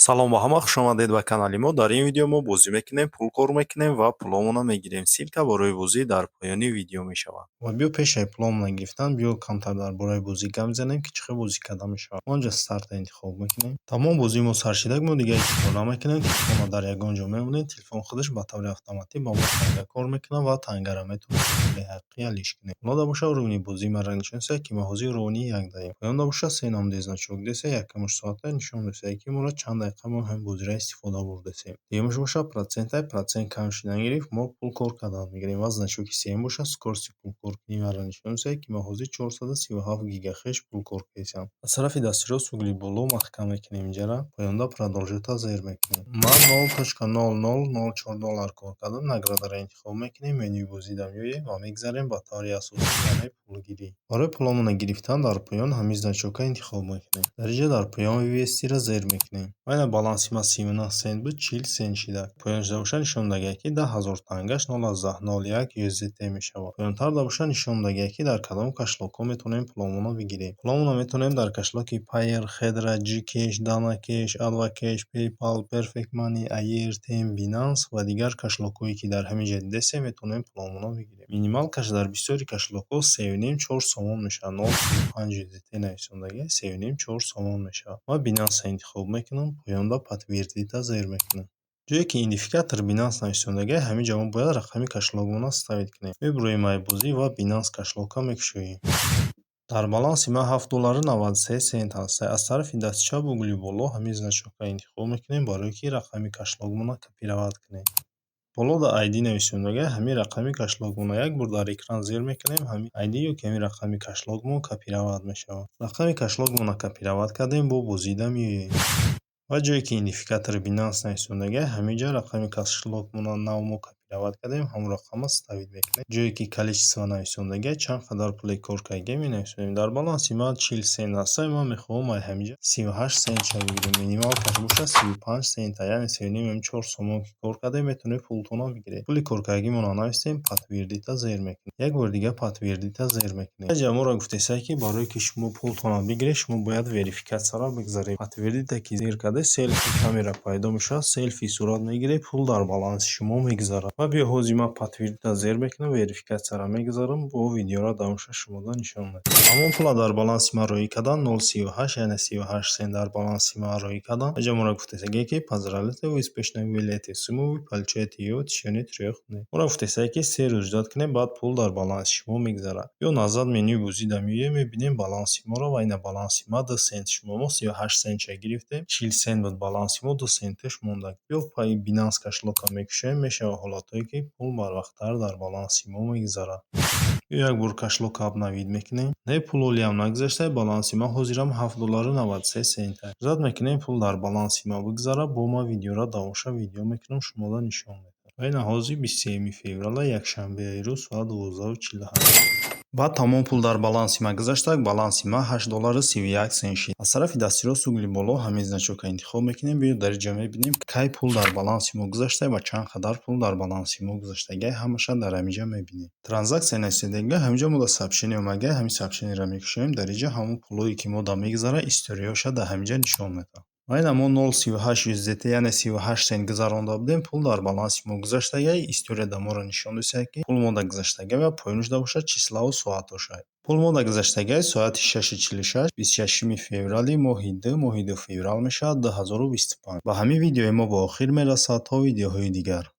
Салом ба ҳама, хушомадед ба канали мо. Дар ин видео мо бозӣ мекунем, пул кор мекунем ва пуломонро мегирем. Ссылка барои бозӣ дар поёни видео мешавад. Ва биё, пешаи пуломона гирифтан, биё, камтар дар бораи бозӣ гап мезанем, ки чӣ хел бозӣ карда мешавад. Мо инҷа старта интихоб мекунем. Тамом, бозии мо сар шидак. Мо дигар ҳеҷ кор намекунем, телефонро дар ягон ҷо мемонем, телефон худаш ба таври автоматӣ ба мо танга кор мекунад ва тангаро метавонем пули ҳақиқӣ алиш кунем. Болода боша, уровни бозии маро нишон десад, ки мо ҳозир уровни як даем. Поёнда боша, се намуди значок деса: якумаш соата нишон десад, ки моро чанд дақиқа мо ҳамин бозиро истифода бурдасем. Дуюмаш боша, процентай, процент кам шудан гирифт, мо пул кор кардан мегирем. Ва значоки сеюм боша, скорости пул кор кунӣ маро нишон десад, ки мо ҳозир 437 гигахеш пул кор кардесам. Аз тарафи дасти рост, угли боло маҳкам мекунем инҷара, поёнда продолжить зер мекунем. Ман 0.0004 доллар кор кардам. Наградаро интихоб мекунем, менюи бозида меоем ва мегзарем ба таври асосӣ, яъне пулгирӣ. Барои пуломона гирифтан дар поён ҳамин значока интихоб мекунем. Дар инҷа дар поён вывестиро зер мекунем. Ва ина баланси ман 39 сент буд, 40 сент шида. Поён шуда боша, нишон додагият, ки 10 000 тангаш 0.01 USDT мешавад. Поёнтар боша, нишон додагият, ки дар кадом кошелёкҳо метавонем пуломонро бигирем. Пуломонро метавонем дар кошелёки Payeer, Hedra, Gcash, DanaCash, AdvCash, PayPal, Perfect Money, Airtm, Binance ва дигар кошелёкҳое, ки дар ҳамин ҷо дидесем, метавонем пуломонро бигирем. Минималкаш дар бисёри кошелёкҳо 3,5-4 сомон мешавад. 0.35 USDT нависондагиаст, 3,5-4 сомон мешавад. Ман Binance интихоб мекунам, поёнда подтвердить зер мекунам. Ҷое ки идентификатор Binance нависондагиаст, ҳамин ҷо мо бояд рақами кошелёкмонро вставить кунем. Мебуроем ай бозӣ ва Binance кошелёкро мекушоем. Дар баланси ман 7 доллару 93 сент ҳаст. Аз тарафи дасти чап, угли боло ҳамин значокро интихоб мекунем, барое ки рақами кошелёкмонро копировать кунем. Болода ID нависондагиаст, ҳамин рақами кошелёкмонро як бор дар экран зер мекунем, ҳамин ID ё ки ҳамин рақами кошелёкмон копировать мешавад. Рақами кошелёкмонро копировать кардем, бо бозида меоем. Ва ҷое ки идентификатори Binance нависондагиаст, ҳамин ҷо рақами кошелёкмона нав мо копировать кардем, ҳамон рақамро вставить мекунем. Ҷое ки количество нависондагиаст, чанд қадар пуле кор кардагием, менависонем. Дар баланси ман 40 сент аст, ман мехоҳам ай ҳамин ҷо 38 сентша бигирем. Минималкаш бошад 35 сента, яъне 3,5-4 сомон ки кор кардем, метавонед пултонро бигиред. Пули коркардагимонро нависем, подтвердить зер мекунем. Як бори дигар подтвердить зер мекунем. Инҷа моро гуфтесад, ки барое ки шумо пултонро бигиред, шумо бояд верификатсияро бигзаред. Подтвердить ки зер карда, селфи камера пайдо мешавад, селфи сурат мегиред, пул дар баланси шумо мегузарад. Ва биё, ҳозир ман подтвердить зер мекунам, верификатсияро мегузарам, бо видеоро давомша шумода нишон медиҳам. Ҳамон пула дар баланси ман роӣ кардан, 0,38, яъне 38 сент дар баланси ман роӣ кардан. Инҷа моро гуфтесагие, ки поздравляю, вы успешно вывели эту сумму, вы получаете её в течение 3 дней. Моро гуфтесае, ки 3 рӯз ждать кунем, баъд пул дар баланси шумо мегузарад. Ё назад менюи бозида меоем, мебинем баланси моро, ва ина баланси ма 2 сент. Шумо мо 38 сентша гирифтем, 40 сент буд баланси мо, 2 сенташ монда. Ё пайи Binance кошелёкро мекушоем, мешавад ҳолатҳое, ки пул барвақттар дар баланси мо мегузарад. Ё як бор кошелёкро обновить мекунем. Не, пул ҳолиам нагузашта, баланси ман ҳозирам 7 доллару 93 сента. Ждать мекунем, пул дар баланси ман бигузарад, бо ман видеоро давомша видео мекунам, шуморо нишон медиҳам. Ва ина ҳозир 23 феврала, якшанбеи рӯз, соат 12:48. Баъд тамом пул дар баланси ман гузашта, баланси ман 8 доллару 31 сент шид. Аз тарафи дасти рост, угли боло ҳамин значокро интихоб мекунем. Биё, дар инҷа мебинем, кай пул дар баланси мо гузашта ва чанд қадар пул дар баланси мо гузаштагиа, ҳамаша дар ҳаминҷа мебинем. Транзаксия нависидагиа, ҳаминҷа мо дар сообщение омадагиа, ҳамин сообщениеро мекушоем. Дар инҷа ҳамон пулое, ки мо дар мегузарад, историяҳоша дар ҳаминҷа нишон медиҳад. Ва ина мо 0,38 USDT, яъне 38 сент гузаронда будем, пул дар баланси мо гузаштагиа, история дар моро нишон додааст, ки пул мо дар гузаштагиа ва поёнаш бошад числаву соатоша. Пул мо дар гузаштагиа соати 6:46, 26 феврали, моҳи ду, моҳи ду феврал мешавад, 2025. Ба ҳамин видеои мо ба охир мерасад. То видеоҳои дигар.